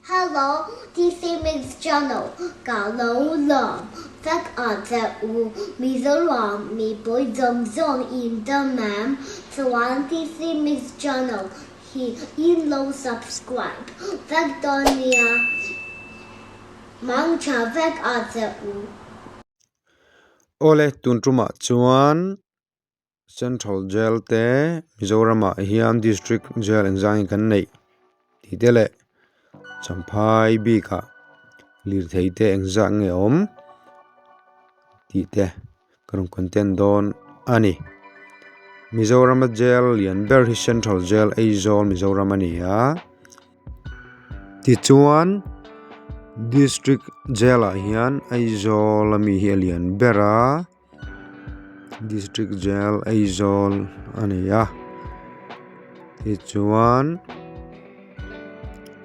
Hello, DC Mix Channel, ka lo lawm vek a che u, Mizoram mipui zawng zawng in dam em? Chuan DC Mix Channel hi in lo subscribe vek dawn nia, mangtha vek a che u. Awle, tun tumah chuan Central Jail te Mizoramah hian District Jail engzangin kan neih tih te leh Champhai bikah lirthei te engzah nge awm tih te ka rawn content dawn a ni. Mizorama Jail lian ber hi Central Jail Aizawl Mizoram a ni a. Tichuan District Jail ah hian Aizawl ami hi a lian ber a. District Jail Aizawl a ni a tichuan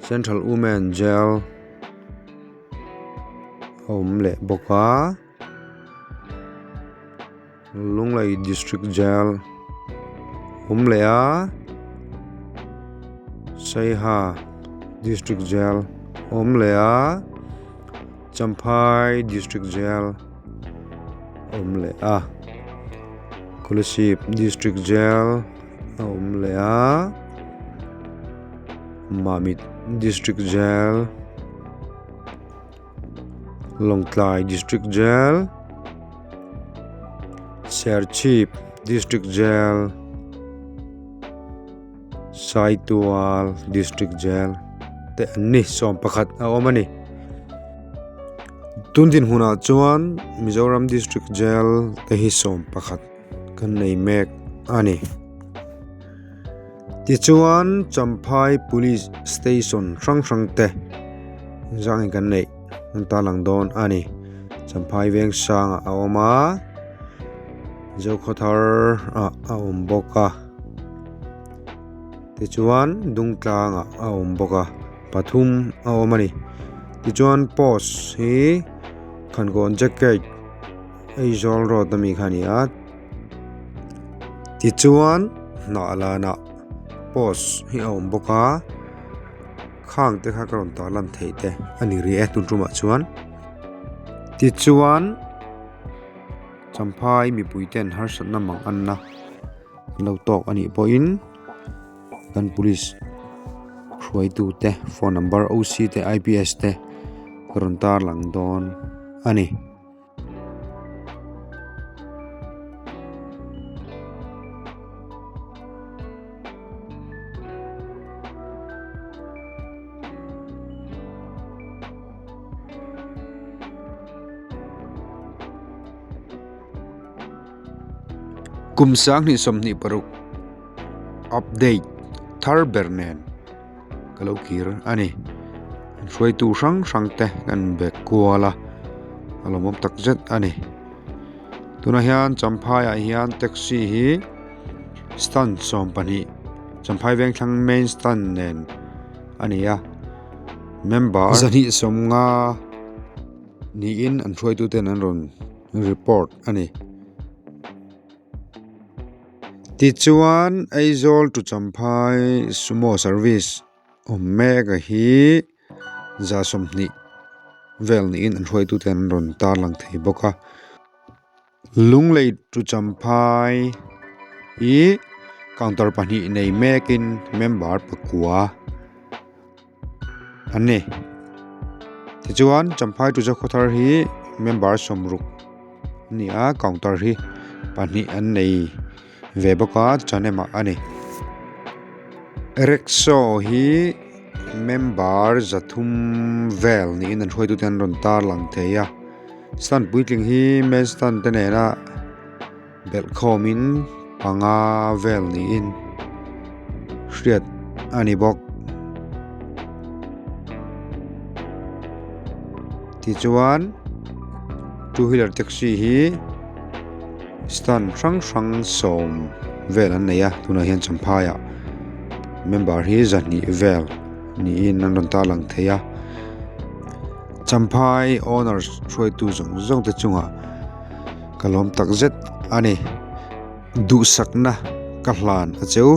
Central Women Jail a awm leh bawk a Lunglei District Jail a awm leh a Saiha District Jail a awm leh a Champhai District Jail. awm leh a Kolasib District Jail a awm leh a Mamit District Jail Lawngtlai District Jail Serchhip District Jail Saitual District Jail te an ni 11 a awm a ni. Tun dinhmunah chuan Mizoram District Jail te hi 11 kan nei mek a ni. Tichuan Champhai Police Station hrang hrang te zangin kan neih an tarlang dawn a ni. Champhai Vengsangah a awm a. Zokhawthar ah a awm bawk a tichuan Dungtlangah a awm bawk a pathum a awm a ni tichuan post hi Khankawn jacket Aizawl road ami kha a ni a tichuan hnah lanah post hi a awm bawk a khang te kha ka rawn tar lan theih te a ni rih e tun tumah chuan tichuan. Champhai mipui ten harsatna mang anna an lo tawk a nih pawhin kan police hruaitu te phone number OC te IPS te rawn tarlang dawn a ni. Kum 2026 update thar ber nen ka lo kir a ni. Hruaitu hrang hrang te kan be kual a, a lawmawm tak zet a ni. Tunah hian Champhai ah hian taxi hi stand 12 Champhai Vengthlang main stand nen a ni a, member 250. Niin an hruaituten an rawn report a ni. Tichuan Aizawl to Champhai sumo service awm mek a hi 20 vel niin an hruaituten an rawn tarlang thei bawk a. Lunglei to Champhai hi counter pahnih nei mekin member pakua an ni. Tichuan Champhai to Zokhawthar hi member 60 a ni a counter hi pahnih an nei ve bawk a Chanemah a ni. Rickshaw hi member 300 vel niin an hruaitute an rawn tarlang thei a. Stand puitling hi main stand te nena belh khawmin panga vel niin hriat a ni bawk. Tichuan two wheeler taxi hi stand hrang hrang sawm vel an nei a tunah hian Champhai ah member hi 200 vel niin an rawn tarlang thei a. Champhai owners hruaitu zawng zawng te chungah ka lawm tak zet a ni. Duhsakna ka hlan a cheu.